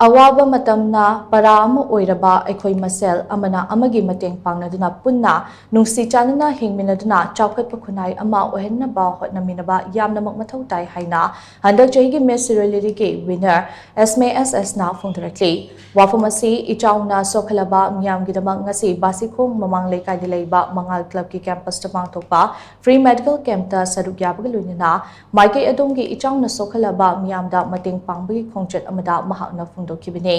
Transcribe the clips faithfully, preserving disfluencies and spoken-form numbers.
ꯑꯋꯥꯕ ꯃꯇꯝꯅ ꯄꯔꯥ ꯑꯃ ꯑꯣꯏꯔꯕ ꯑꯩꯈꯣꯏ ꯃꯁꯦꯜ ꯑꯃꯅ ꯑꯃꯒꯤ ꯃꯇꯦꯡ ꯄꯥꯡꯅꯗꯨꯅ ꯄꯨꯟꯅ ꯅꯨꯡꯁꯤ ꯆꯥꯟꯅꯅ ꯍꯤꯡꯃꯤꯟꯅꯗꯨꯅ ꯆꯥꯎꯈꯠꯄ ꯈꯨꯟꯅꯥꯏ ꯑꯃ ꯑꯣꯏꯍꯟꯅꯕ ꯍꯣꯠꯅꯃꯤꯟꯅꯕ ꯌꯥꯝꯅꯃꯛ ꯃꯊꯧ ꯇꯥꯏ ꯍꯥꯏꯅ ꯍꯟꯗꯛ ꯆꯍꯤꯒꯤ Miss Sirui Lily ꯒꯤ winner S M S S ꯅ ꯐꯣꯡꯗꯣꯔꯛꯂꯤ꯫ ꯋꯥꯐꯝ ꯑꯁꯤ ꯏꯆꯥꯎꯅ ꯁꯣꯛꯍꯜꯂꯕ ꯃꯤꯌꯥꯝꯒꯤꯗꯃꯛ ꯉꯁꯤ ꯕꯥꯁꯤꯈꯣꯡ ꯃꯃꯥꯡ ꯂꯩꯀꯥꯏꯗ ꯂꯩꯕ ꯃꯉꯥꯜ club ꯀꯤ campus ꯇ ꯄꯥꯡꯊꯣꯛꯄ free medical camp ꯇ ꯁꯔꯨꯛ ꯌꯥꯕꯒ ꯂꯣꯏꯅꯅ ꯃꯥꯏꯀꯩ ꯑꯗꯣꯝꯒꯤ ꯏꯆꯥꯎꯅ ꯁꯣꯛꯍꯜꯂꯕ ꯃꯤꯌꯥꯝꯗ ꯃꯇꯦꯡ ꯄꯥꯡꯕꯒꯤ ꯈꯣꯡꯆꯠ ꯑꯃꯗ ꯃꯍꯥꯛꯅ ꯐꯣꯡꯗꯣꯛꯈꯤꯕꯅꯤ꯫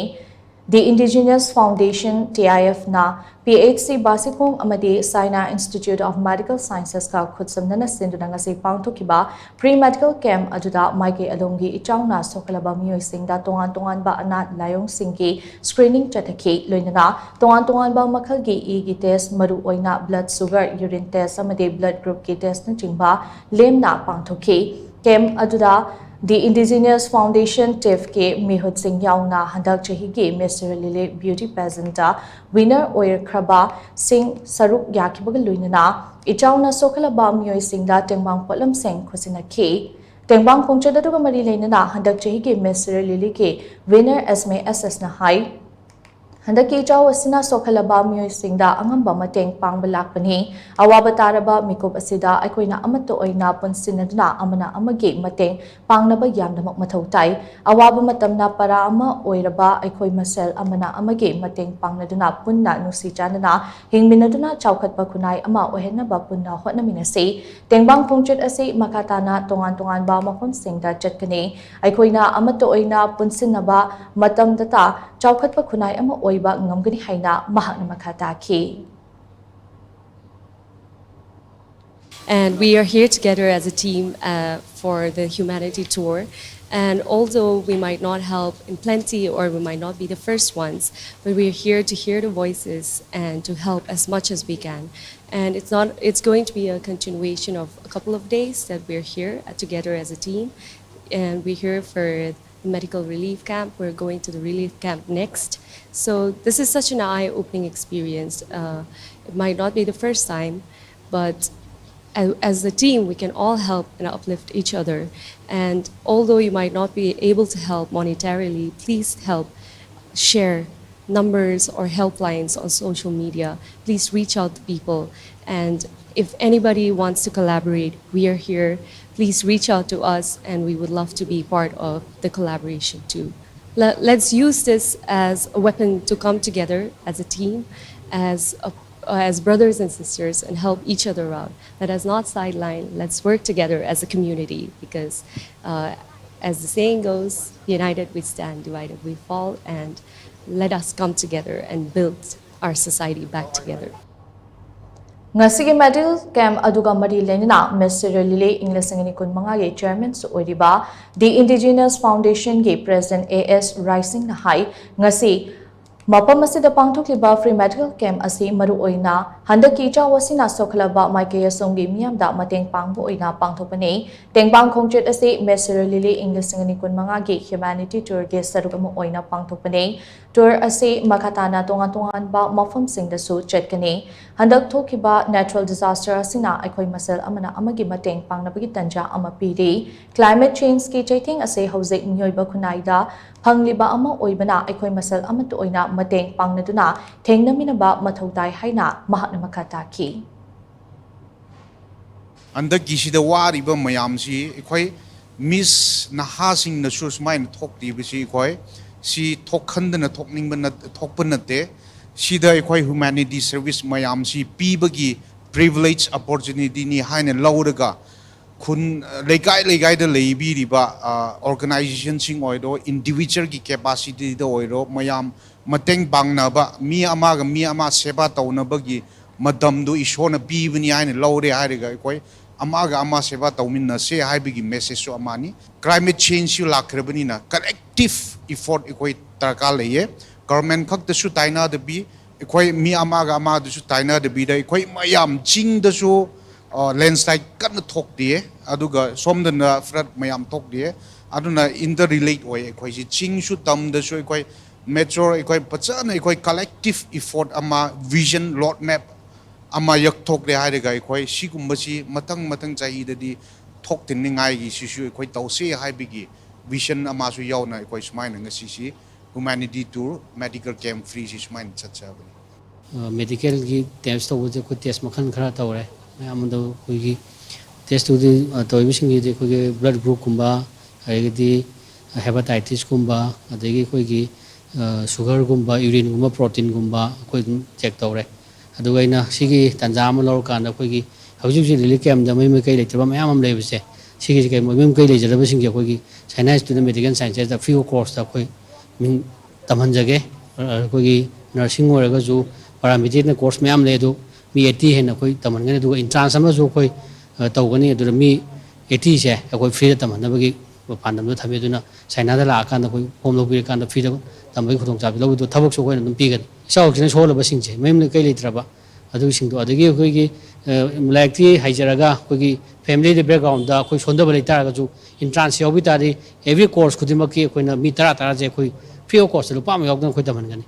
The Indigenous Foundation, T I F ꯅ P H C ꯕꯥꯁꯤꯈꯣꯡ ꯑꯃꯗꯤ Saina Institute of Medical Sciences ꯀ ꯈꯨꯠꯁꯝꯅꯅ ꯁꯤꯟꯗꯨꯅ ꯉꯁꯤ ꯄꯥꯡꯊꯣꯛꯈꯤꯕ free medical camp ꯑꯗꯨꯗ ꯃꯥꯏꯀꯩ ꯑꯗꯣꯝꯒꯤ ꯏꯆꯥꯎꯅ ꯁꯣꯛꯍꯜꯂꯕ ꯃꯤꯑꯣꯏꯁꯤꯡꯗ ꯇꯣꯉꯥꯟ ꯇꯣꯉꯥꯟꯕ ꯑꯅꯥ ꯂꯥꯏꯑꯣꯡꯁꯤꯡꯒꯤ screening ꯆꯠꯊꯈꯤ꯫ ꯂꯣꯏꯅꯅ ꯇꯣꯉꯥꯟ ꯇꯣꯉꯥꯟꯕ ꯃꯈꯜꯒꯤ ꯏꯒꯤ test, ꯃꯔꯨꯑꯣꯏꯅ blood sugar, urine test ꯑꯃꯗꯤ blood group ꯀꯤ test ꯅꯆꯤꯡꯕ ꯂꯦꯝꯅ ꯄꯥꯡꯊꯣꯛꯈꯤ꯫ Camp ꯑꯗꯨꯗ The Indigenous Foundation, ꯇꯤꯐ ꯀꯤ ꯃꯤꯍꯨꯠꯁꯤꯡ ꯌꯥꯎꯅ ꯍꯟꯗꯛ ꯆꯍꯤꯒꯤ Miss Sirui Lily Beauty Pageant ꯇ winner ꯑꯣꯏꯔꯛꯈ꯭ꯔꯕꯁꯤꯡ ꯁꯔꯨꯛ ꯌꯥꯈꯤꯕꯒ ꯂꯣꯏꯅꯅ ꯏꯆꯥꯎꯅ ꯁꯣꯛꯍꯜꯂꯕ ꯃꯤꯑꯣꯏꯁꯤꯡꯗ ꯇꯦꯡꯕꯥꯡ ꯄꯣꯠꯂꯝꯁꯤꯡ ꯈꯨꯠꯁꯤꯟꯅꯈꯤ꯫ ꯇꯦꯡꯕꯥꯡ ꯈꯣꯡꯆꯠ ꯑꯗꯨꯒ ꯃꯔꯤ ꯂꯩꯅꯅ ꯍꯟꯗꯛ ꯆꯍꯤꯒꯤ Miss Sirui Lily ꯒꯤ winner S M S S ꯅ ꯍꯥꯏ, ꯍꯟꯗꯛꯀꯤ ꯏꯆꯥꯎ ꯑꯁꯤꯅ ꯁꯣꯛꯍꯜꯂꯕ ꯃꯤꯑꯣꯏꯁꯤꯡꯗ ꯑꯉꯝꯕ ꯃꯇꯦꯡ ꯄꯥꯡꯕ ꯂꯥꯛꯄꯅꯤ꯫ ꯑꯋꯥꯕ ꯇꯥꯔꯕ ꯃꯤꯀꯨꯞ ꯑꯁꯤꯗ ꯑꯩꯈꯣꯏꯅ ꯑꯃꯠꯇ ꯑꯣꯏꯅ ꯄꯨꯟꯁꯤꯟꯅꯗꯨꯅ ꯑꯃꯅ ꯑꯃꯒꯤ ꯃꯇꯦꯡ ꯄꯥꯡꯅꯕ ꯌꯥꯝꯅꯃꯛ ꯃꯊꯧ ꯇꯥꯏ꯫ ꯑꯋꯥꯕ ꯃꯇꯝꯅ ꯄꯔꯥ ꯑꯃ ꯑꯣꯏꯔꯕ ꯑꯩꯈꯣꯏ ꯃꯁꯦꯜ ꯑꯃꯅ ꯑꯃꯒꯤ ꯃꯇꯦꯡ ꯄꯥꯡꯅꯗꯨꯅ ꯄꯨꯟꯅ ꯅꯨꯡꯁꯤ ꯆꯥꯟꯅꯅ ꯍꯤꯡꯃꯤꯟꯅꯗꯨꯅ ꯆꯥꯎꯈꯠꯄ ꯈꯨꯟꯅꯥꯏ ꯑꯃ ꯑꯣꯏꯍꯟꯅꯕ ꯄꯨꯟꯅ ꯍꯣꯠꯅꯃꯤꯟꯅꯁꯤ꯫ ꯇꯦꯡꯕꯥꯡ ꯈꯣꯡꯆꯠ ꯑꯁꯤ ꯃꯈꯥ ꯇꯥꯅ ꯇꯣꯉꯥꯟ ꯇꯣꯉꯥꯟꯕ ꯃꯐꯝꯁꯤꯡꯗ ꯆꯠꯀꯅꯤ꯫ ꯑꯩꯈꯣꯏꯅ ꯑꯃꯠꯇ ꯑꯣꯏꯅ ꯄꯨꯟꯁꯤꯟꯅꯕ ꯃꯇꯝꯗꯇ ꯆꯥꯎꯈꯠꯄ ꯈꯨꯟꯅꯥꯏ ꯑꯃ ꯑꯣꯏꯕ ꯉꯝꯒꯅꯤ ꯍꯥꯏꯅ ꯃꯍꯥꯛꯅ ꯃꯈꯥ ꯇꯥꯈꯤ꯫ And we are here together as a team uh, for the humanity tour. And although we might not help in plenty or we might not be the first ones, but we are here to hear the voices and to help as much as we can. And it's not it's going to be a continuation of a couple of days that we're here uh, together as a team. And we're here for the medical relief camp. We're going to the relief camp next. So this is such an eye-opening experience. Uh, it might not be the first time, but As, as a team, we can all help and uplift each other. And although you might not be able to help monetarily, please help share numbers or helplines on social media. Please reach out to people. And if anybody wants to collaborate, we are here. Please reach out to us, and we would love to be part of the collaboration too. Let, let's use this as a weapon to come together as a team, as a, uh, as brothers and sisters, and help each other out. Let us not sideline. Let's work together as a community because, uh, as the saying goes, united we stand, divided we fall, and let us come together and build our society back together. ꯉꯁꯤꯒꯤ medical camp ꯑꯗꯨꯒ ꯃꯔꯤ ꯂꯩꯅꯅ ꯃꯤꯁ ꯁꯤꯔꯣꯏ ꯂꯤꯂꯤ ꯏꯪ ꯂꯤꯁꯤꯡ ꯑꯅꯤ ꯀꯨꯟ ꯃꯉꯥꯒꯤ ꯆꯤꯌꯔꯃꯦꯟꯁꯨ ꯑꯣꯏꯔꯤꯕ ꯗꯤ ꯏꯟꯗꯤꯖꯤꯅꯁ ꯐꯥꯎꯟꯗꯦꯁꯟꯒꯤ ꯄ꯭ꯔꯦꯁꯤꯗꯦꯟꯠ ꯑꯦ ꯑꯦꯁ ꯔꯥꯏꯁꯤꯡꯅ ꯍꯥꯏ, ꯉꯁꯤ ꯃꯐꯝ ꯑꯁꯤꯗ ꯄꯥꯡꯊꯣꯛꯂꯤꯕ ꯐ꯭ꯔꯤ ꯃꯦꯗꯤꯀꯦꯜ ꯀꯦꯝꯞ ꯑꯁꯤ ꯃꯔꯨꯑꯣꯏꯅ ꯍꯟꯗꯛꯀꯤ ꯏꯆꯥꯎ ꯑꯁꯤꯅ ꯁꯣꯛꯍꯜꯂꯕ ꯃꯥꯏꯀꯩ ꯑꯁꯣꯝꯒꯤ ꯃꯤꯌꯥꯝꯗ ꯃꯇꯦꯡ ꯄꯥꯡꯕ ꯑꯣꯏꯅ ꯄꯥꯡꯊꯣꯛꯄꯅꯤ꯫ ꯇꯦꯡꯕꯥꯡ ꯈꯣꯡꯆꯠ ꯑꯁꯤ ꯃꯤꯁ ꯁꯤꯔꯣꯏ ꯂꯤꯂꯤ ꯏꯪ ꯂꯤꯁꯤꯡ ꯑꯅꯤ ꯀꯨꯟ ꯃꯉꯥꯒꯤ ꯍ꯭ꯌꯨꯃꯦꯅꯤꯇꯤ ꯇꯨꯔꯒꯤ ꯁꯔꯨꯛ ꯑꯃ ꯑꯣꯏꯅ ꯄꯥꯡꯊꯣꯛꯄꯅꯤ꯫ ꯇꯨꯔ ꯑꯁꯤ ꯃꯈꯥ ꯇꯥꯅ ꯇꯣꯉꯥꯟ ꯇꯣꯉꯥꯟꯕ ꯃꯐꯝꯁꯤꯡꯗꯁꯨ ꯆꯠꯀꯅꯤ꯫ ꯍꯟꯗꯛ ꯊꯣꯛꯈꯤꯕ ꯅꯦꯆꯔꯦꯜ ꯗꯤꯖꯥꯁꯇꯔ ꯑꯁꯤꯅ ꯑꯩꯈꯣꯏ ꯃꯁꯦꯜ ꯑꯃꯅ ꯑꯃꯒꯤ ꯃꯇꯦꯡ ꯄꯥꯡꯅꯕꯒꯤ ꯇꯥꯟꯖꯥ ꯑꯃ ꯄꯤꯔꯤ꯫ ꯀ꯭ꯂꯥꯏꯃꯦꯠ ꯆꯦꯟꯖꯀꯤ ꯆꯩꯊꯦꯡ ꯑꯁꯤ ꯍꯧꯖꯤꯛ ꯃꯤꯑꯣꯏꯕ ꯈꯨꯟꯅꯥꯏꯗ ꯐꯪꯂꯤꯕ ꯑꯃ ꯑꯣꯏꯕꯅ ꯑꯩꯈꯣꯏ ꯃꯁꯦꯜ ꯑꯃꯠꯇ ꯑꯣꯏꯅ ꯃꯇꯦꯡ ꯄꯥꯡꯅꯗꯨꯅ ꯊꯦꯡꯅꯃꯤꯟꯅꯕ ꯃꯊꯧ ꯇꯥꯏ ꯍꯥꯏꯅ ꯃꯍꯥꯛꯅ ꯃꯈꯥ ꯇꯥꯈꯤ꯫ ꯍꯟꯗꯛꯀꯤꯁꯤꯗ ꯋꯥꯔꯤꯕ ꯃꯌꯥꯝꯁꯤ ꯑꯩꯈꯣꯏ ꯃꯤꯁ ꯅꯍꯥꯁꯤꯡꯅꯁꯨ ꯁꯨꯃꯥꯏꯅ ꯊꯣꯛꯂꯤꯕꯁꯤ ꯑꯩꯈꯣꯏ ꯁꯤ ꯊꯣꯛꯍꯟꯗꯅ ꯊꯣꯛꯅꯤꯡꯕ ꯅꯠ- ꯊꯣꯛꯄ ꯅꯠꯇꯦ꯫ ꯁꯤꯗ ꯑꯩꯈꯣꯏ ꯍ꯭ꯌꯨꯃꯦꯅꯤꯇꯤ ꯁꯔꯚꯤꯁ ꯃꯌꯥꯝꯁꯤ ꯄꯤꯕꯒꯤ ꯄ꯭ꯔꯤꯚꯤꯂꯦꯖ ꯑꯣꯄꯣꯔꯆꯨꯅꯤꯇꯤꯅꯤ ꯍꯥꯏꯅ ꯂꯧꯔꯒ ꯈꯨꯟ ꯂꯩꯀꯥꯏ ꯂꯩꯀꯥꯏꯗ ꯂꯩꯕꯤꯔꯤꯕ ꯑꯣꯔꯒꯅꯥꯏꯖꯦꯁꯟꯁꯤꯡ ꯑꯣꯏꯔꯣ, ꯏꯟꯗꯤꯚꯤꯖꯨꯋꯦꯜꯒꯤ ꯀꯦꯄꯥꯁꯤꯇꯤꯗ ꯑꯣꯏꯔꯣ, ꯃꯌꯥꯝ ꯃꯇꯦꯡ ꯄꯥꯡꯅꯕ, ꯃꯤ ꯑꯃꯒ ꯃꯤ ꯑꯃ ꯁꯦꯕꯥ ꯇꯧꯅꯕꯒꯤ ꯃꯇꯝꯗꯨ ꯏꯁꯣꯔꯅ ꯄꯤꯕꯅꯤ ꯍꯥꯏꯅ ꯂꯧꯔꯦ ꯍꯥꯏꯔꯒ ꯑꯩꯈꯣꯏ ꯑꯃꯒ ꯑꯃ ꯁꯦꯕꯥ ꯇꯧꯃꯤꯟꯅꯁꯦ ꯍꯥꯏꯕꯒꯤ ꯃꯦꯁꯦꯖꯁꯨ ꯑꯃꯅꯤ꯫ ꯀ꯭ꯂꯥꯏꯃꯦꯠ ꯆꯦꯟꯖꯁꯨ ꯂꯥꯛꯈ꯭ꯔꯕꯅꯤꯅ ꯀꯂꯦꯛꯇꯤꯚ ꯏꯐꯣꯔꯠ ꯑꯩꯈꯣꯏ ꯗꯔꯀꯥꯔ ꯂꯩꯌꯦ꯫ ꯒꯚꯔꯟꯃꯦꯟꯠ ꯈꯛꯇꯁꯨ ꯇꯥꯏꯅꯗꯕꯤ, ꯑꯩꯈꯣꯏ ꯃꯤ ꯑꯃꯒ ꯑꯃꯗꯁꯨ ꯇꯥꯏꯅꯗꯕꯤꯗ ꯑꯩꯈꯣꯏ ꯃꯌꯥꯝ ꯆꯤꯡꯗꯁꯨ ꯂꯦꯟꯁ꯭ꯂꯥꯏꯗ ꯀꯟꯅ ꯊꯣꯛꯂꯤꯌꯦ, ꯑꯗꯨꯒ ꯁꯣꯝꯗꯅ ꯐ꯭ꯂꯗ ꯃꯌꯥꯝ ꯊꯣꯛꯂꯤꯌꯦ꯫ ꯑꯗꯨꯅ ꯏꯟꯇꯔ ꯔꯤꯂꯦꯠ ꯑꯣꯏ꯫ ꯑꯩꯈꯣꯏꯁꯤ ꯆꯤꯡꯁꯨ ꯇꯝꯗꯁꯨ ꯑꯩꯈꯣꯏ ꯃꯦꯆꯣꯔ ꯑꯩꯈꯣꯏ ꯐꯖꯅ ꯑꯩꯈꯣꯏ ꯀꯂꯦꯛꯇꯤꯚ ꯏꯐꯣꯔꯠ ꯑꯃ, ꯚꯤꯖꯟ, ꯔꯣꯗ ꯃꯦꯞ ꯑꯃ ꯌꯧꯊꯣꯛꯂꯦ ꯍꯥꯏꯔꯒ ꯑꯩꯈꯣꯏ ꯁꯤꯒꯨꯝꯕꯁꯤ ꯃꯊꯪ ꯃꯊꯪ ꯆꯍꯤꯗꯗꯤ ꯊꯣꯛꯇꯅꯤꯡꯉꯥꯏꯒꯤ ꯁꯤꯁꯨ ꯑꯩꯈꯣꯏ ꯇꯧꯁꯦ ꯍꯥꯏꯕꯒꯤ vision ꯑꯃꯁꯨ ꯌꯥꯎꯅ ꯑꯩꯈꯣꯏ ꯁꯨꯃꯥꯏꯅ ꯉꯁꯤꯁꯤ humanity tour medical camp free ꯁꯤ ꯁꯨꯃꯥꯏꯅ ꯆꯠꯆꯕꯅꯤ꯫ ꯃꯦꯗꯤꯀꯦꯜꯒꯤ ꯇꯦꯁ ꯇꯧꯕꯁꯦ ꯑꯩꯈꯣꯏ ꯇꯦꯁ ꯃꯈꯜ ꯈꯔ ꯇꯧꯔꯦ꯫ ꯃꯌꯥꯝ ꯑꯗꯣ ꯑꯩꯈꯣꯏꯒꯤ ꯇꯦꯁ ꯇꯧꯗꯤ ꯇꯧꯔꯤꯕꯁꯤꯡꯁꯤꯗꯤ ꯑꯩꯈꯣꯏꯒꯤ blood groupꯀꯨꯝꯕ, ꯑꯗꯒꯤꯗꯤ hepatitisꯀꯨꯝꯕ, ꯑꯗꯒꯤ ꯑꯩꯈꯣꯏꯒꯤ sugarꯒꯨꯝꯕ, urineꯒꯨꯝꯕ, proteinꯒꯨꯝꯕ ꯑꯩꯈꯣꯏ ꯑꯗꯨꯝ ꯆꯦꯛ ꯇꯧꯔꯦ꯫ ꯑꯗꯨꯒ ꯑꯩꯅ ꯁꯤꯒꯤ ꯇꯥꯟꯖꯥ ꯑꯃ ꯂꯧꯔꯀꯥꯟꯗ ꯑꯩꯈꯣꯏꯒꯤ ꯍꯧꯖꯤꯛ ꯍꯧꯖꯤꯛ relief campꯇ ꯃꯌꯨꯝ ꯃꯀꯩ ꯂꯩꯇ꯭ꯔꯕ ꯃꯌꯥꯝ ꯑꯃ ꯂꯩꯕꯁꯦ, ꯁꯤꯒꯤꯁꯦ ꯀꯩ ꯃꯌꯨꯝ ꯃꯀꯩ ꯂꯩꯖꯗꯕꯁꯤꯡꯁꯦ ꯑꯩꯈꯣꯏꯒꯤ Sinai Institute of Medical Scienceꯇ free of cost ꯑꯩꯈꯣꯏ ꯃꯤꯡ ꯇꯝꯍꯟꯖꯒꯦ꯫ ꯑꯩꯈꯣꯏꯒꯤ nursing ꯑꯣꯏꯔꯒꯁꯨ parametricꯅ course ꯃꯌꯥꯝ ꯂꯩ, ꯑꯗꯨ ꯃꯤ eighty ꯍꯦꯟꯅ ꯑꯩꯈꯣꯏ ꯇꯝꯍꯟꯒꯅꯤ꯫ ꯑꯗꯨꯒ entrance ꯑꯃꯁꯨ ꯑꯩꯈꯣꯏ ꯇꯧꯒꯅꯤ꯫ ꯑꯗꯨꯗ ꯃꯤ eightyꯁꯦ ꯑꯩꯈꯣꯏ freeꯗ ꯇꯝꯍꯟꯅꯕꯒꯤ ꯄꯥꯟꯗꯝꯗ ꯊꯝꯃꯤ꯫ ꯑꯗꯨꯅ Chinaꯗ ꯂꯥꯛꯑꯀꯥꯟꯗ ꯑꯩꯈꯣꯏ form ꯂꯧꯕꯤꯔꯀꯥꯟꯗ freeꯗ ꯇꯝꯕꯒꯤ ꯈꯨꯗꯣꯡꯆꯥꯕ ꯂꯧꯕꯗꯣ ꯊꯕꯛꯁꯨ ꯑꯩꯈꯣꯏꯅ ꯑꯗꯨꯝ ꯄꯤꯒꯅꯤ꯫ ꯏꯆꯥꯎ ꯍꯛꯆꯥꯡ ꯁꯣꯛꯍꯜꯂꯕꯁꯤꯡꯁꯦ, ꯃꯌꯨꯝ ꯀꯩ ꯂꯩꯇ꯭ꯔꯕ ꯑꯗꯨꯒꯤꯁꯤꯡꯗꯣ, ꯑꯗꯒꯤ ꯑꯩꯈꯣꯏꯒꯤ ꯂꯥꯏꯔꯤꯛꯇꯤ ꯍꯩꯖꯔꯒ ꯑꯩꯈꯣꯏꯒꯤ familyꯗ backgroundꯗ ꯑꯩꯈꯣꯏ ꯁꯣꯟꯊꯕ ꯂꯩꯇꯥꯔꯒꯁꯨ, entrance ꯌꯥꯎꯕꯤ ꯇꯥꯔꯗꯤ every course ꯈꯨꯗꯤꯡꯃꯛꯀꯤ ꯑꯩꯈꯣꯏꯅ ꯃꯤ ꯇꯔꯥ ꯇꯔꯥꯁꯦ ꯑꯩꯈꯣꯏ free of costꯇ ꯂꯨꯄꯥ ꯑꯃ ꯌꯥꯎꯗꯅ ꯑꯩꯈꯣꯏ ꯇꯝꯍꯟꯒꯅꯤ꯫